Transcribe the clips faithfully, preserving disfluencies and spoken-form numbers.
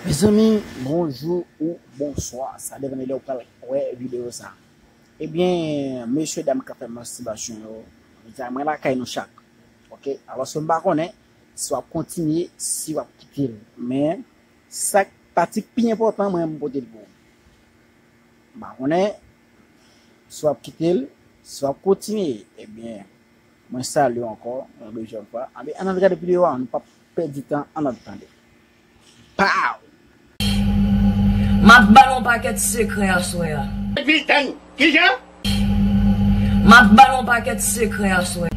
Mezanmi, bonjou ou bonswa. Sa depann de lè w pral wè videyo sa. Ebyen, mesye dam k ap fè mastibasyon yo, mwen lakay nou chak. Ok? Alòske m pa konnen si w ap kontinye, si w ap kite l. Men, sa k pati k pi enpòtan, mwen, m pote l pou ou. M pa konnen si w ap kite l, si w ap kontinye. Ebyen, mwen salye w ankò yon dezyèm fwa. Ann al gade videyo a, nou p ap pèdi tan, ann al tande. Pow! M ap ba nou yon pakèt sekrè aswè a. Epi tann, kijan? M ap ba nou yon pakèt sekrè aswè.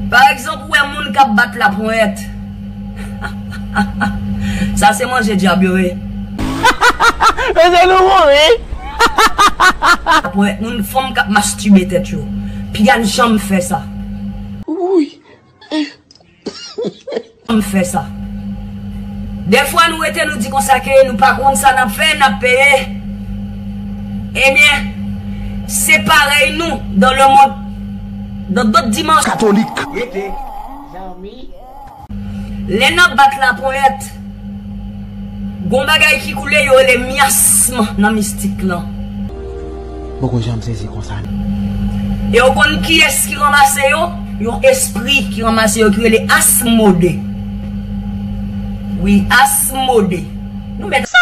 Pa egzanp, ou wè moun k ap bat laponyèt. Sa se manje dyab yo ye. Mesye nou mouri. Laponyèt, moun fanm k ap mastibe tèt yo. Piga n janm fè sa. Janm fè sa. Dèfwa nou rete nou di konsa ke nou pa konn sa n ap fè, n ap peye. Ebyen, se parèy nou dans le monde, dans d'autres dimensions. Katolik. Rete, zanmi. Lè n ap bat laponyèt, gon bagay ki koule yo rele myasm nan mistik lan. Poko janm sezi konsa. E w konn kiyès ki ranmase yo? Yon espri ki ranmase yo ki rele Asmode. Wi, Asmode. Nou mèt sa